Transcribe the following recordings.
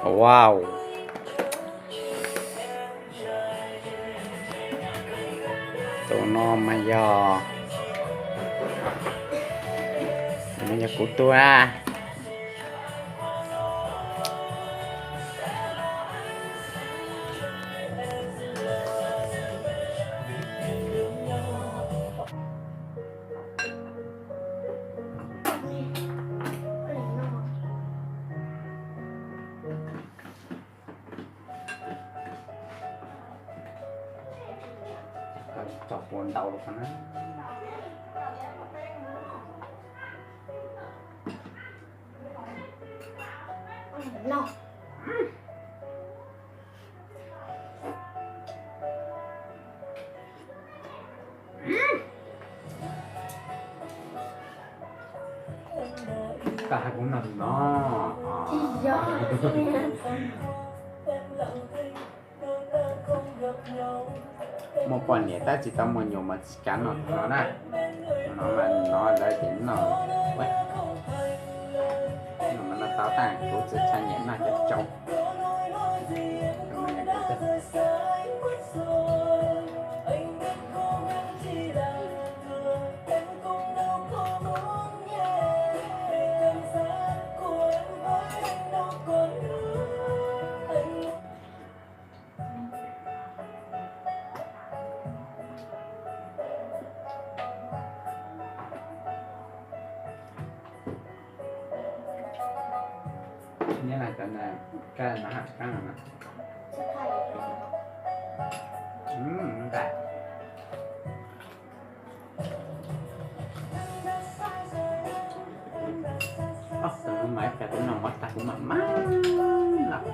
Wow, tus no mas yog, tus no yog kuv tua. Tso kua ntau rau qhov na. Koj hais kuv no no. Muaj poj niam tab tsis tau muaj nyuam mas tsis kav noj no na. No mas no lawv ces noj. No mas noj tau tag, kuv tsis tshaj nyiam noj cov tsau. Tus no mas ib pliag kuv noj mov tag kuv mam maj los.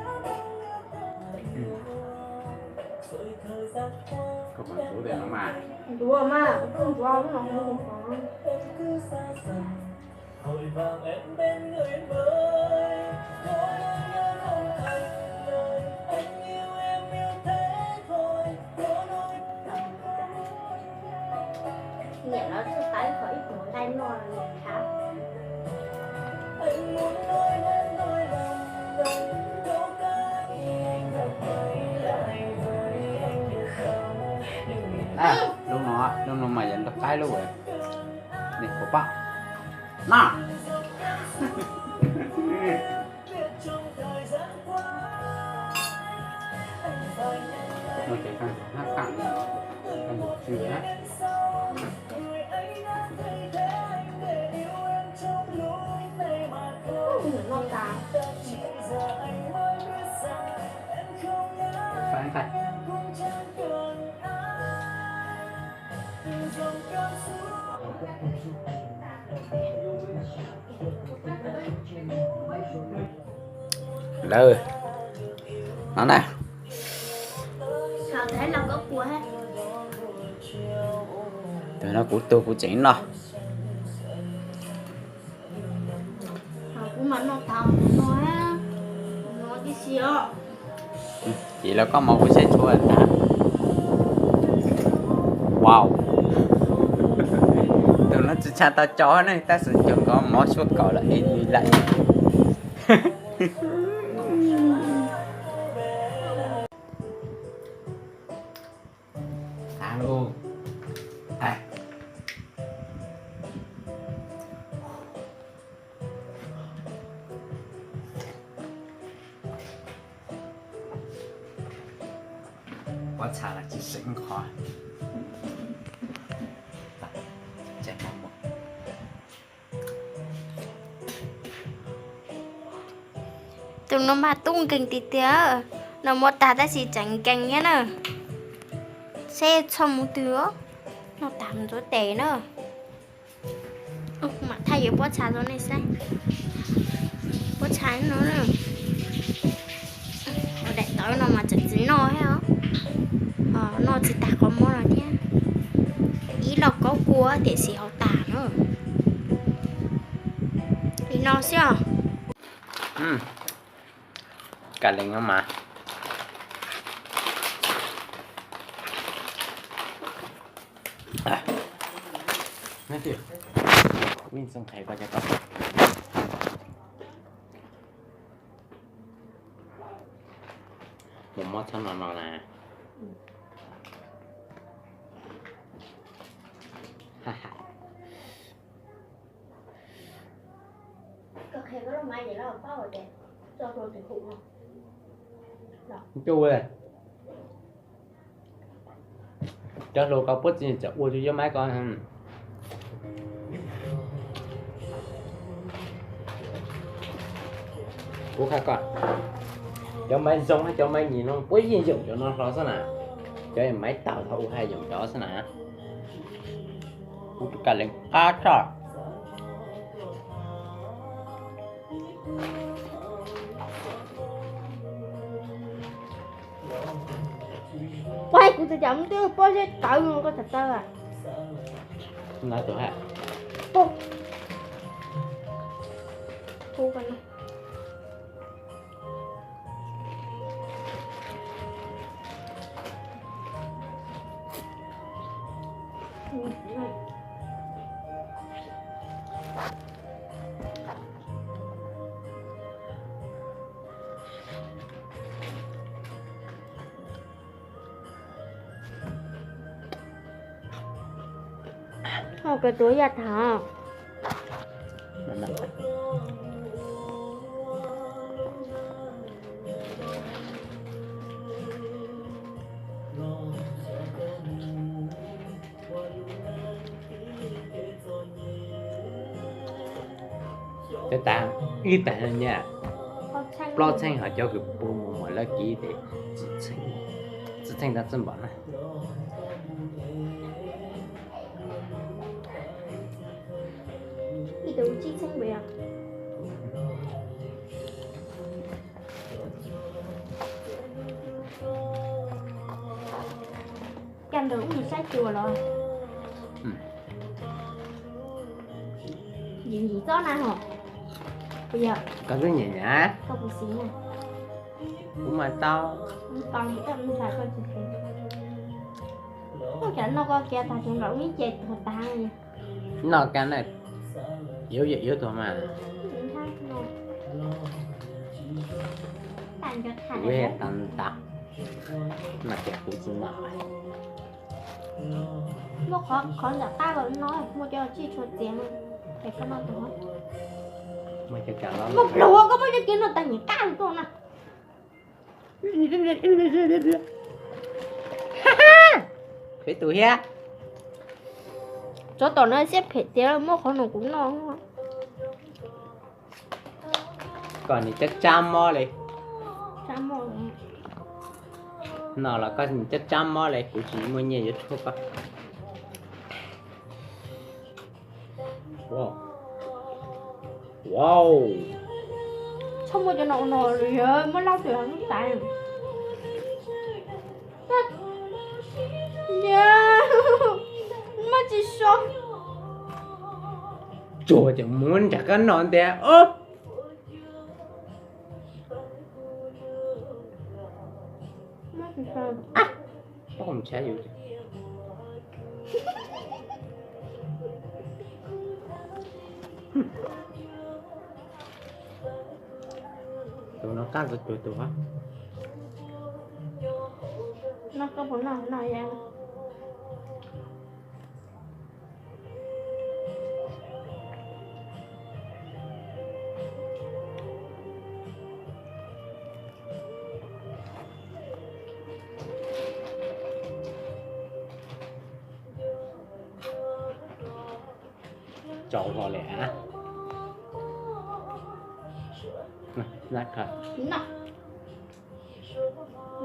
Koj puas ntxuav tej no mas? Ntxuav mas, kuv kuj ntxuav lub no. Niam lawv txhaj tau qhov ib puas nqaij noj li thiab. Lub no, lub no mas yog nrog qaib lub, nej puas pom? No. Muaj cov kab hab qab, kab ntug tsw hab. Lawm no na. Tus no kuv tug kuv tseem noj. Ces los koj mov kuv saib tshuaj tag. Wow, tus no tsis tshaj tau tsau ne, tab sis cog kov mov tshuaj kaus lawm es nws lawm. Pob txha los tsis seem qhov. Tus no mas tub nkeeg tiag tiag, noj mov tag tab sis tseem nkeeg thiab na. Seb txhob mus twg, noj tag mus ntxuav tes na. Mam thaij yuav pob txha rau nej saib. Pob txha no, daim tawv no mas tseem tsis noj thiab os. Noj tsis tag qhov mob no thiab. Ib lauj kaub kua tiam sis haus tag na. Li no xwb os. Ka lees no mas. Wb txeev qhe koj cov tau. Mus muab txhob no no na. Cov hluas koj puab txiv txawm ua rau yog maiv ko. Kuv qha koj, cov maiv zoo hab cov maiv nyim no puab yeej yoom cov no hlo xwb na. Cov maiv tawg thaum ub haj yoom cov xwb na. Kuv tus kab lees qab tshaj. Ua kuv txawm cas muaj twb pob zeb tawv koj txawm taw. Kawg tuav yaj thav. Cov tas ib tag nyaj, plaub txheeb hos cov kws puag mus muag lawv kiv tes tsib txheeb tag txwj npaum na. Cas ntawd wb mus saib cua los? Yim yim txob na hos. Puas yog? Koj twb nyiam nyiam. Koj puas siv na? Kuv mas tau. Koj ntshai koj tsis siv. Koj cas noj koj kiag tag tsuv nkaus ib ce tuag tag li. Noj kab na, yuav yam yuav tuag mas. Kuv tau ntau, mas tias kuv tsis noj. Muaj qhov qhov ntawm qab los no, muaj cov tsij tshua txiav no, es koj noj tus no. Muaj pluag koj muab cov kiav no tag nyem qab tuaj na. Phem tus thiab. Tsov tom no siab phem tiag, muab qhov no kuv noj. Koj nim cab tsab mob li. No los koj nim cab tsab mob li, kuv tsis muaj nyiaj yuav tshuaj koj. Txhob muab cov no ua no, yog muab laub twm lub tas. Muab tsis so. Tsuag ces muab nrog koj noj ntiag. Tus no qab tus tus. No koj puas noj no ya. Tsaus zog li a. No,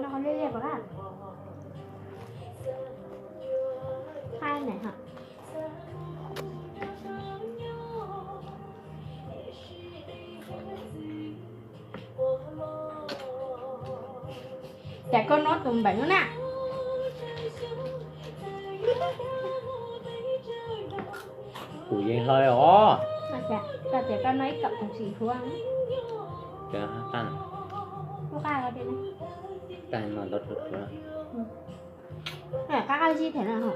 no liab liab ko na. Qhab ne hos. Cas koj noj tus npeem no na? Kuv yeej hlo os. Koj tias koj noj ib kaum tus sim huab. Lub qab ko tias, qab qab zib them no.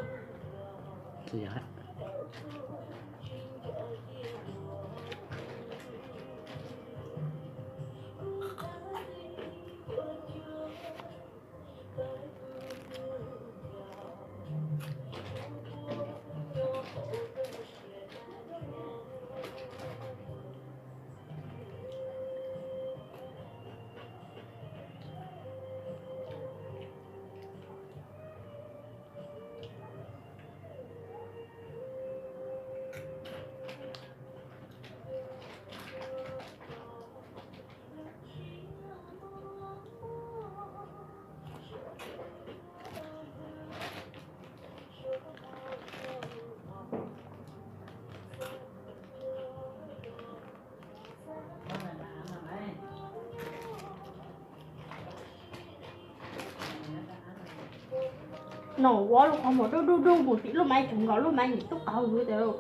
No ua lub qhov muag dub dub dub mus tim lub maiv tsoom nkaus lub maiv nim tub qauv lub tias.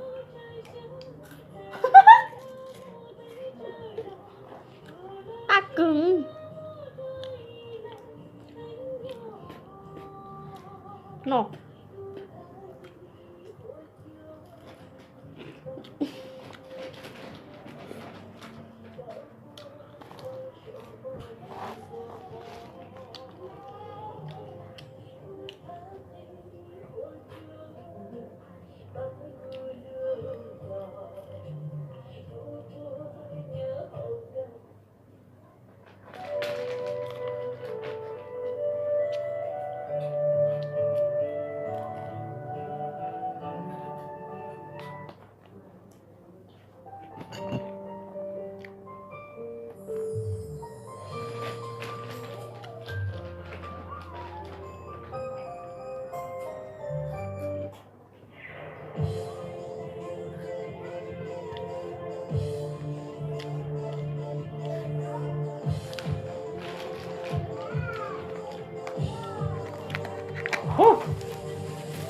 Qab kawg. No.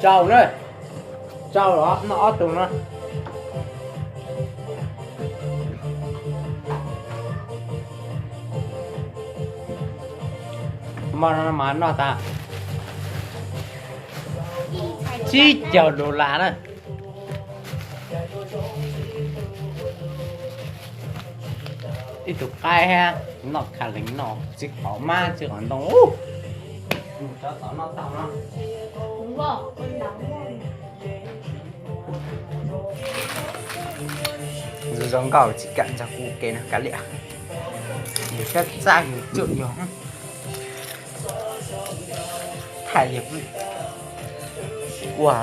Tsau na, tsau los noj ob tug no. Mo no mas noj tas tsib caug dollar na. Ib tug qaib thiab noj kha leej noj tsis qhov mab tsis qhov ntoo. Zoo nkauj tsis kam nrog kuv ua ke no kav liam. Yus sab txaj yus cuam yog thaij yog ua.